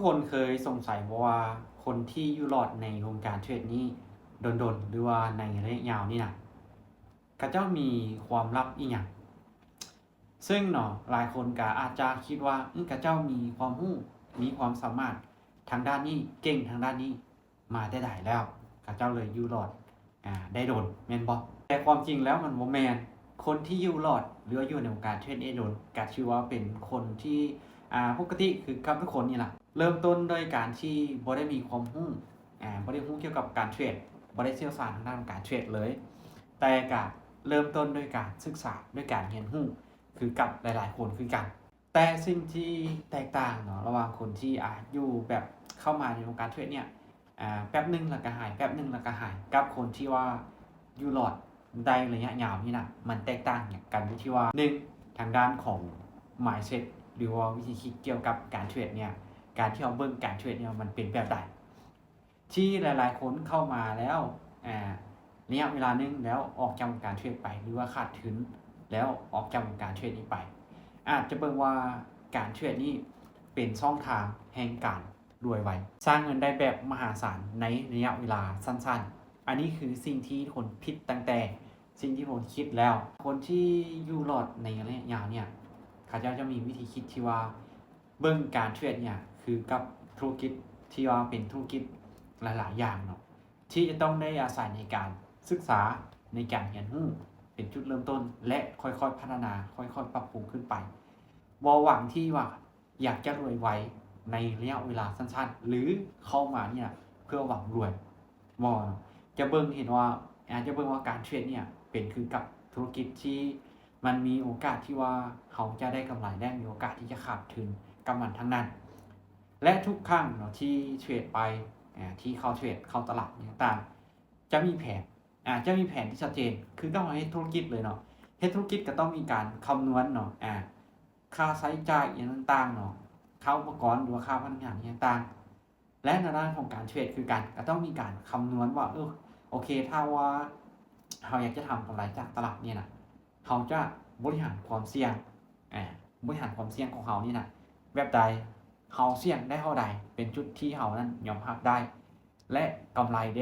ທຸກຄົນເຄີຍສົງໄສບໍ່ວ່າ ຄົນທີ່ຢູ່ລອດໃນວົງການເທຣດນີ້ດົນໆ ຫຼືວ່າໃນໄລຍະຍາວນີ້ນະ ເຂົາເຈົ້າມີຄວາມລັບອີ່ຫຍັງ? ເຊິ່ງເນາະ ຫຼາຍຄົນກໍອາດຈະຄິດວ່າ ອື ເຂົາເຈົ້າມີຄວາມຮູ້ ມີຄວາມສາມາດທາງດ້ານນີ້ ເກັ່ງທາງດ້ານນີ້ ມາແຕ່ໃດແລ້ວ ເຂົາເຈົ້າເລີຍຢູ່ລອດ ອາ ໄດ້ດົນ ແມ່ນບໍ່? ແຕ່ຄວາມຈິງແລ້ວມັນບໍ່ແມ່ນ. ຄົນທີ່ຢູ່ລອດ ຫຼືວ່າຢູ່ໃນວົງການເທຣດໄດ້ດົນ ກໍຖືວ່າເປັນຄົນທີ່ ອາ ປົກກະຕິຄືກັບທຸກຄົນນີ້ລະ ເລີ່ມຕົ້ນດ້ວຍການທີ່ບໍ່ໄດ້ມີຄວາມຮູ້ ອາ ບໍ່ໄດ້ຮູ້ກ່ຽວກັບການເທຣດ ບໍ່ໄດ້ຊ່ຽວຊານທາງດ້ານການເທຣດເລີຍ ແຕ່ກະເລີ່ມຕົ້ນດ້ວຍການສຶກສາ ດ້ວຍການຮຽນຮູ້ ຄືກັບຫຼາຍໆຄົນຄືກັນ. ແຕ່ສິ່ງທີ່ແຕກຕ່າງເນາະ ລະຫວ່າງຄົນທີ່ ອາ ຢູ່ແບບເຂົ້າມາໃນວົງການເທຣດເນີ້ຍ ອາ ແປັບໜຶ່ງແລ້ວກໍຫາຍ ແປັບໜຶ່ງແລ້ວກໍຫາຍ ກັບຄົນທີ່ວ່າຢູ່ລອດໄດ້ໄລຍະຍາວນີ້ນະ ມັນແຕກຕ່າງກັນຢູ່ທີ່ວ່າ ໜຶ່ງ ທາງດ້ານຂອງ mindset ຫຼືວ່າວິທີຄິດກ່ຽວກັບການເທຣດເນີ້ຍ ການທີ່ເຮົາເບິ່ງການເທຣດເນີ້ຍ ມັນເປັນແບບໃດ? ທີ່ຫຼາຍໆຄົນເຂົ້າມາແລ້ວ ອາ ໄລຍະເວລາໜຶ່ງແລ້ວອອກຈາກວົງການເທຣດໄປ ຫຼືວ່າຂາດທຶນແລ້ວອອກຈາກວົງການເທຣດນີ້ໄປ ອາດຈະເບິ່ງວ່າການເທຣດນີ້ເປັນຊ່ອງທາງແຫ່ງການລວຍໄວ ສ້າງເງິນໄດ້ແບບມະຫາສານໃນໄລຍະເວລາສັ້ນໆ. ອັນນີ້ຄືສິ່ງທີ່ຄົນຜິດຕັ້ງແຕ່ສິ່ງທີ່ຄົນຄິດແລ້ວ. ຄົນທີ່ຢູ່ລອດໃນໄລຍະຍາວເນີ້ຍ ເຂົາເຈົ້າຈະມີວິທີຄິດທີ່ວ່າ ເບິ່ງການເທຣດເນີ້ຍຄືກັບທຸລະກິດທີ່ວ່າເປັນທຸລະກິດຫຼາຍໆຢ່າງເນາະ ທີ່ຈະຕ້ອງໄດ້ອາໄສໃນການສຶກສາ ໃນການຮຽນຮູ້ເປັນຈຸດເລີ່ມຕົ້ນ ແລະ ຄ່ອຍໆພັດທະນາ ຄ່ອຍໆປັບປຸງຂຶ້ນໄປ ບໍ່ຫວັງທີ່ວ່າຢາກຈະລວຍໄວໃນໄລຍະເວລາສັ້ນໆ ຫຼື ເຂົ້າມານີ້ນະເພື່ອຫວັງລວຍ ບໍ່ເນາະ ຈະເບິ່ງເຫັນວ່າ ອາ ຈະເບິ່ງວ່າການເທຣດເນີ້ຍເປັນຄືກັບທຸລະກິດທີ່ ມັນມີໂອກາດທີ່ວ່າເຮົາຈະໄດ້ກຳໄລ ແລະ ມີໂອກາດທີ່ຈະຂາດທຶນກັບມັນທັງນັ້ນ ແລະ ທຸກຄັ້ງເນາະທີ່ເທຣດໄປ ອາ ທີ່ເຂົ້າເທຣດ ເຂົ້າຕະຫຼາດຫຍັງຕ່າງ ຈະມີແຜນ ອາ ຈະມີແຜນທີ່ຊັດເຈນ ຄືຕ້ອງເຮັດທຸລະກິດເລີຍເນາະ ເຮັດທຸລະກິດກໍຕ້ອງມີການຄຳນວນເນາະ ອາ ຄ່າໃຊ້ຈ່າຍຫຍັງຕ່າງໆເນາະ ຄ່າອຸປະກອນ ຫຼືວ່າຄ່າພະນັກງານຫຍັງຕ່າງ ແລະ ໃນດ້ານຂອງການເທຣດຄືກັນ ກໍຕ້ອງມີການຄຳນວນວ່າ ເອີ ໂອເຄ ຖ້າວ່າເຮົາຢາກຈະທຳກຳໄລຈາກຕະຫຼາດນີ້ນະ ເຮົາຈະບໍລິຫານຄວາມສ່ຽງ ອາ ບໍລິຫານຄວາມສ່ຽງຂອງເຮົານີ້ນະ ແບບໃດ ເຮົາສ່ຽງໄດ້ເທົ່າໃດ ເປັນຈຸດທີ່ເຮົານັ້ນຍອມຮັບໄດ້ ແລະ ກຳໄລເດ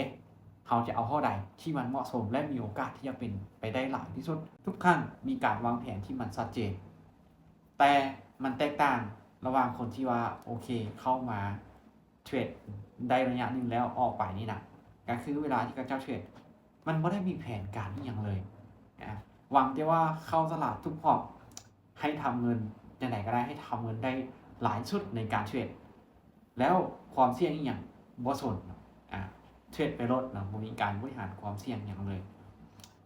ເຮົາຈະເອົາເທົ່າໃດທີ່ມັນເໝາະສົມ ແລະ ມີໂອກາດທີ່ຈະເປັນໄປໄດ້ຫຼາຍທີ່ສຸດ. ທຸກຄັ້ງມີການວາງແຜນທີ່ມັນຊັດເຈນ ແຕ່ມັນແຕກຕ່າງລະຫວ່າງຄົນທີ່ວ່າ ໂອເຄ ເຂົ້າມາ ເທຣດໄດ້ໄລຍະໜຶ່ງແລ້ວອອກໄປນີ້ນະ ກໍຄືເວລາທີ່ເຂົາເຈົ້າເທຣດ ມັນບໍ່ໄດ້ມີແຜນການອີ່ຫຍັງເລີຍ ອາ ຫວັງແຕ່ວ່າເຂົ້າຕະຫຼາດທຸກຮອບ ໃຫ້ທຳເງິນຈັ່ງໃດກໍໄດ້ ໃຫ້ທຳເງິນໄດ້ຫຼາຍສຸດໃນການເທຣດ ແລ້ວຄວາມສ່ຽງອີ່ຫຍັງບໍ່ສົນ ອາ ເທຣດໄປໂລດເນາະ ບໍ່ມີການບໍລິຫານຄວາມສ່ຽງຫຍັງເລີຍ.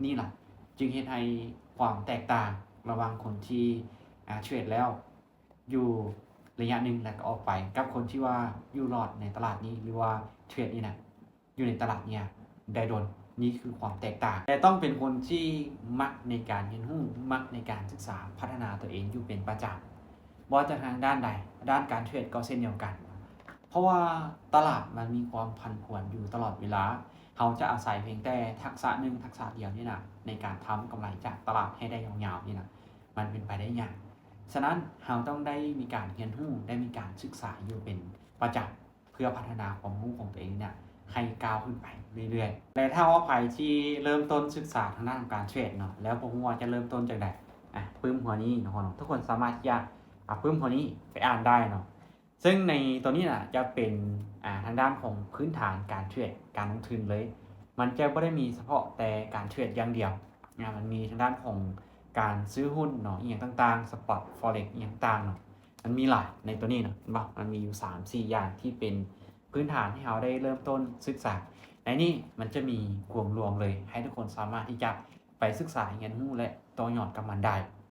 ນີ້ລະຈຶ່ງເຮັດໃຫ້ຄວາມແຕກຕ່າງລະຫວ່າງຄົນທີ່ ອາ ເທຣດແລ້ວ ຢູ່ໄລຍະໜຶ່ງແລ້ວກໍອອກໄປ ກັບຄົນທີ່ວ່າຢູ່ລອດໃນຕະຫຼາດນີ້ ຫຼືວ່າເທຣດນີ້ນະ ຢູ່ໃນຕະຫຼາດເນີ້ຍໄດ້ດົນ. ນີ້ຄືຄວາມແຕກຕ່າງ ແຕ່ຕ້ອງເປັນຄົນທີ່ມັກໃນການຮຽນຮູ້ ມັກໃນການສຶກສາ ພັດທະນາຕົວເອງຢູ່ເປັນປະຈຳ ບໍ່ວ່າຈະທາງດ້ານໃດ ດ້ານການເທຣດກໍເຊັ່ນດຽວກັນ ເພາະວ່າຕະຫຼາດມັນມີຄວາມຜັນຜວນຢູ່ຕະຫຼອດເວລາ ເຮົາຈະອາໄສພຽງແຕ່ທັກສະໜຶ່ງທັກສະດຽວນີ້ນະ ໃນການທຳກຳໄລຈາກຕະຫຼາດໃຫ້ໄດ້ຍາວໆນີ້ນະ ມັນເປັນໄປໄດ້ຍາກ. ສະນັ້ນເຮົາຕ້ອງໄດ້ມີການຮຽນຮູ້ ໄດ້ມີການສຶກສາຢູ່ເປັນປະຈຳ ເພື່ອພັດທະນາຄວາມຮູ້ຂອງຕົວເອງນີ້ນະ ໃຫ້ກ້າວຂຶ້ນໄປເລື້ອຍໆ. ແລະ ຖ້າວ່າໃຜທີ່ເລີ່ມຕົ້ນສຶກສາທາງດ້ານຂອງການເທຣດເນາະ ແລ້ວບໍ່ຮູ້ວ່າຈະເລີ່ມຕົ້ນຈັ່ງໃດ ອາ ປຶ້ມຫົວນີ້ເນາະ ທຸກຄົນສາມາດທີ່ຈະ ອາ ປຶ້ມຫົວນີ້ໄປອ່ານໄດ້ເນາະ. ເຊິ່ງໃນຕົວນີ້ນະ ຈະເປັນ ອາ ທາງດ້ານຂອງພື້ນຖານການເທຣດ ການລົງທຶນເລີຍ ມັນຈະບໍ່ໄດ້ມີສະເພາະແຕ່ການເທຣດຢ່າງດຽວ ອາ ມັນມີທາງດ້ານຂອງການຊື້ຫຸ້ນເນາະ ອີ່ຫຍັງຕ່າງໆ spot forex ອີ່ຫຍັງຕ່າງເນາະ ມັນມີຫຼາຍໃນຕົວນີ້ເນາະ ເຫັນບໍ່? ມັນມີຢູ່ສາມສີ່ຢ່າງທີ່ເປັນພື້ນຖານໃຫ້ເຮົາໄດ້ເລີ່ມຕົ້ນສຶກສາ. ໃນນີ້ມັນຈະມີກວມລວມເລີຍ ໃຫ້ທຸກຄົນສາມາດທີ່ຈະໄປສຶກສາຮຽນຮູ້ ແລະ ຕໍ່ຍອດກັບມັນໄດ້.